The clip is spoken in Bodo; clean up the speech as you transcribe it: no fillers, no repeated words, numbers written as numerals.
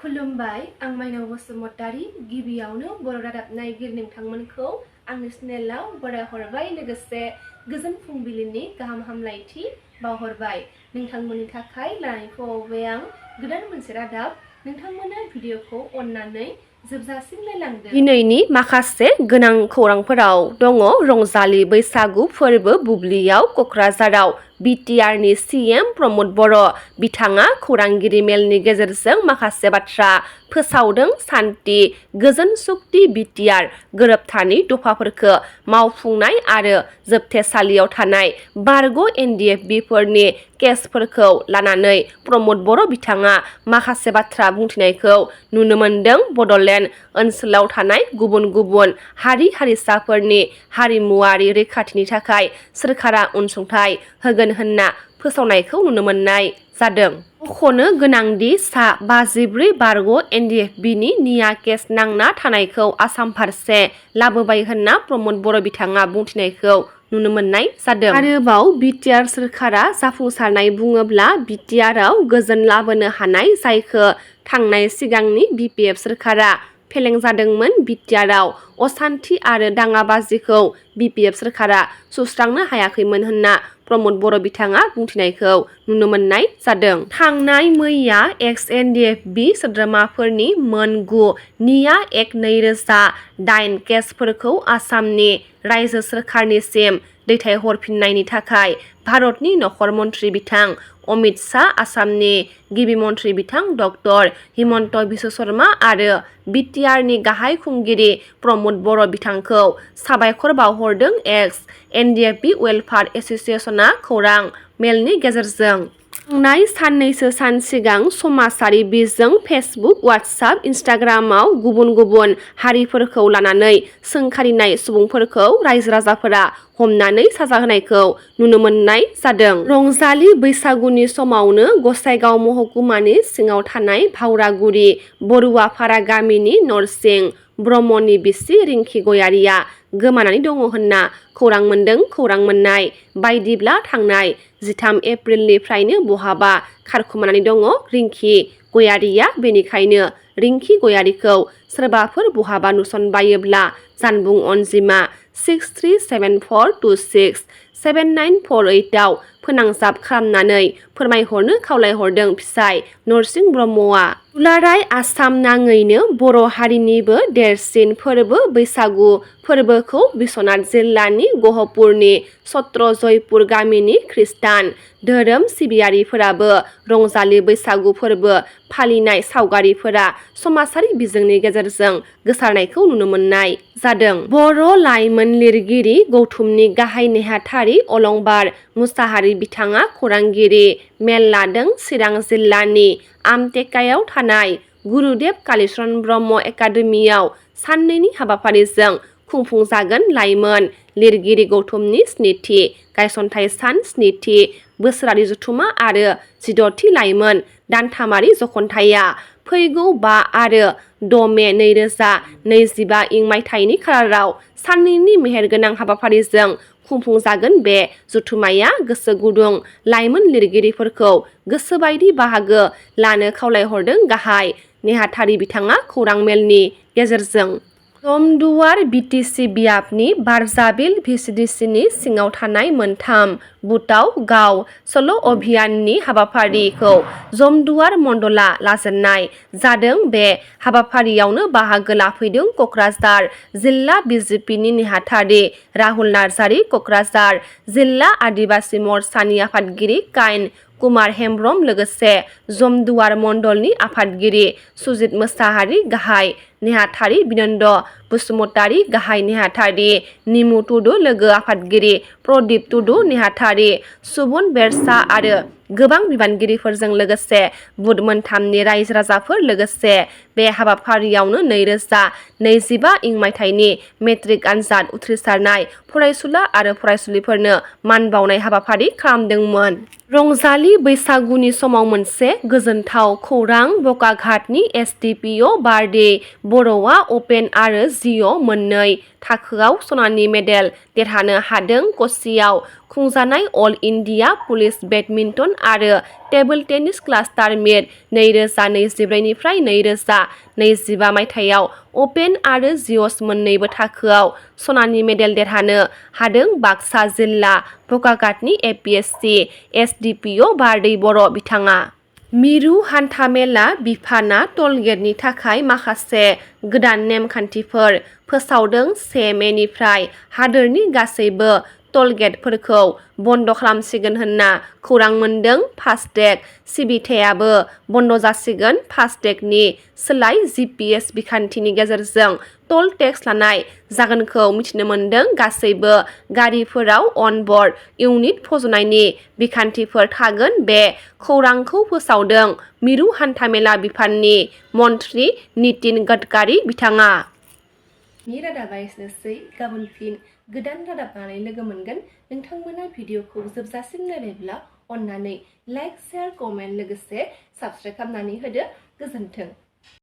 खुलुमबाय आं माइनाव बसुमतारी गिबियावनो बर' रादाब नायगिरि नोंथांमोनखौ आंनि चेनेलाव बरायहरबाय लोगोसे गोजोन फुंबिलिनि गाहाम हामलायथि बावहरबाय नोंथांमोननि थाखाय लानानै फैबाय आं गोदान मोनसे रादाब नोंथांमोना भिडिअखौ अननानै जोबजासिम नायलांदो। दिनैनि माखासे गोनां खौरांफोराव दङ रंजालि बैसागु फोरबो बुब्लियाव क'क्राझाराव बिटिआरनि सीएम प्रमद बर' बिथाङा खौरांगिरि मेलनि गेजेरजों माखासे बाथ्रा फोसावदों। सान्थि गोजोन सुक्ति बिटिआर गोरोबथानि दफाफोरखौ मावफुंनाय आरो जोबथेसालियाव थानाय बारग' एनडिएफबिफोरनि केसफोरखौ लानानै प्रमद बर' बिथाङा माखासे बाथ्रा बुंथिनायखौ नुनो मोन्दों। बड'लेण्ड ओनसोलाव थानाय गुबुन गुबुन हारि हारिसाफोरनि हारिमुवारि रैखाथिनि थाखाय सोरखारा अनसुंथाइ होगोन होनना फोसावनायखौ नुनो मोननाय जादों। मख'नो गोनांदि सा 54 बारग' एनडिएफबिनि निया केस नांना थानायखौ आसाम फारसे लाबोबाय होनना प्रमद बर' बिथाङा बुंथिनायखौ नुनो मोननाय जादों। आरोबाव बिटिआर सोरखारा जाफुंसारनाय बुङोब्ला बिटिआरआव गोजोन लाबोनो हानाय जायखौ थांनाय सिगांनि बिपिएफ सोरखारा फेलें जादोंमोन। बिटिआरआव असान्थि आरो दाङाबाजिखौ बिपिएफ सोरखारा सुस्रांनो हायाखैमोन होनना प्रमद बर' बिथाङा बुंथिनायखौ नुनो मोननाय जादों। थांनाय मैया एक्स एनडिएफबि सोद्रोमाफोरनि मोन 9 निया एक 2008 केसफोरखौ आसामनि रायजो सोरखारनिसिम दैथायहरफिननायनि थाखाय भारतनि नखर मन्त्रि बिथां अमित शाह, आसामनि गिबि मन्त्रि बिथां डक्टर हिमन्त बिश्व शर्मा आरो बिटिआरनि गाहाय खुंगिरि प्रमद बर' बिथांखौ साबायखर बावहरदों। एक्स एनडिएफबि वेलफेयार एस'सिएशनआ खौरां मेलनि गेजेरजों थांनाय साननैसो सान सिगां समाजारि बिजों फेसबुक, वाट्सएप, इनस्टाग्रामाव गुबुन गुबुन हारिफोरखौ लानानै सोंखारिनाय सुबुंफोरखौ रायजो राजाफोरा हमनानै साजा होनायखौ नुनो मोननाय जादों। रंजालि बैसागुनि समावनो गसाइगाव महकुमानि सिङाव थानाय भावरागुरि बरुवाफारा गामिनि नरसिं ब्रह्मनि बिसि रिंखि गयारिया गोमानानै दङ होनना खौरां मोन्दों। खौरां मोननाय बायदिब्ला थांनाय 13 एप्रिलनिफ्रायनो बहाबा खारखोमानानै दङ रिंखि गयारिया। बेनिखायनो रिंखि गयारिखौ सोरबाफोर बहाबा नुसनबायोब्ला जानबुं अनजिमा 6374267948 आव फोनांजाब खालामनानै फोरमायहरनो खावलायहरदों फिसाइ नरसिं ब्रह्मआ। दुलाराय आसाम नाङैनो बर' हारिनिबो देरसिन फोरबो बैसागु फोरबोखौ बिश्वनाथ जिल्लानि गहपुरनि सत्र जयपुर गामिनि खृष्टान धोरोम सिबियारिफोराबो रंजालि बैसागु फोरबो फालिनाय सावगारिफोरा समाजारि बिजोंनि गेजेरजों गोसारनायखौ नुनो मोननाय जादों। बर' लाइमोन लिरगिरि गौथुमनि गाहाय नेहाथारि अलंबार मुसाहारि बिथाङा खौरांगिरि मेल लादों। चिरां जिल्लानि आमटेकायाव थानाय गुरुदेव कालीचरण ब्रह्म एकाडेमियाव साननैनि हाबाफारिजों खुंफुंजागोन। लाइमोन लिरगिरि गौथुमनि 7थि गायसनथाइ सान, 7थि बोसोरारि जथुमा आरो 16थि लाइमोन दानथामारि जखनथाइया फैगौ 5 आरो 6 मे 2025 इं मायथाइनि खालाराव साननैनि मेहेरगोनां हाबाफारिजों खुंफुंजागोन। बे जथुमाया गोसो गुदुं लाइमोन लिरगिरिफोरखौ गोसोबायदि बाहागो लानो खावलायहरदों गाहाय नेहाथारि बिथाङा खौरां मेलनि गेजेरजों। जमदुवार बिटिसि बियाबनि बारजाबिल भिसिडिसिनि सिङाव थानाय मोनथाम बुथआव गाव सल' अभियाननि हाबाफारिखौ जमदुवार मण्डला लाजेननाय जादों। बे हाबाफारियावनो बाहागो लाफैदों क'क्राझार जिल्ला बिजेपिनि नेहाथारि राहुल नार्जारि, क'क्राझार जिल्ला आदिबासि मर्चानि आफादगिरि काइन कुमार हेम्ब्रम, लोगोसे जमदुवार मण्डलनि आफादगिरि सुजित मोसाहारि, गाहाय नेहाथारि बिनन्द बसुमतारी, गाहाय नेहाथारि निमु टुडु, लोगो आफादगिरि प्रदीप टुडु, नेहाथारि सुबन बेरसा आरो गोबां बिबानगिरिफोरजों लोगोसे बुथ मोनथामनि रायजो राजाफोर। लोगोसे बे हाबाफारियावनो 2025 इं मायथाइनि मेट्रिक आनजाद उथ्रिसारनाय फरायसुला आरो फरायसुलिफोरनो मान बावनाय हाबाफारि खालामदोंमोन। रंजालि बैसागुनि समाव मोनसे गोजोनथाव खौरां बकाघाटनि एसडिपिअ बार'र बर'आ अपेन आरो जिअ मोननै थाखोआव सनानि मेडेल देरहानो हादों। कचियाव खुंजानाय अल इन्डिया पुलिस बेडमिन्टन आरो टेबोल टेनिस क्लास्टार मीट 2024 निफ्राय 2025 मायथाइयाव अपेन आरो जिअस मोन्नैबो थाखोआव सनानि मेडेल देरहानो हादों बाक्सा जिल्ला बकाघाटनि एपीएससी एसडिपिअ बार'र बर' बिथाङा। मिरु हान्थामेला बिफाना ट'लगेटनि थाखाय माखासे गोदान नेमखान्थिफोर फोसावदों। 1 मेनिफ्राय हादोरनि गासैबो ट'लगेटफोरखौ बन्द खालामसिगोन होनना खौरां मोन्दों। फास्टेग सिबिथायाबो बन्द जासिगोन। फास्टेगनि सोलाय जीपीएस बिखान्थिनि गेजेरजों ट'ल टेक्स लानाय जागोनखौ मिथिनो मोन्दों। गासैबो गारिफोराव अन-ब'र्ड इउनिट फज'नायनि बिखान्थिफोर थागोन। बे खौरांखौ फोसावदों मिरु हान्थामेला बिफाननि मन्थ्रि नितिन गडकारि बिथाङा। नि रादाबा एसेनोसै। गाबोन फिन गोदान रादाब लानानै लोगो मोनगोन। नोंथांमोना भिडिअखौ जोबजासिम नायबायब्ला अन्नानै लाइक, शेयार, कमेन्ट लोगोसे साबस्क्राइब खालामनानै होदो। गोजोन्थों।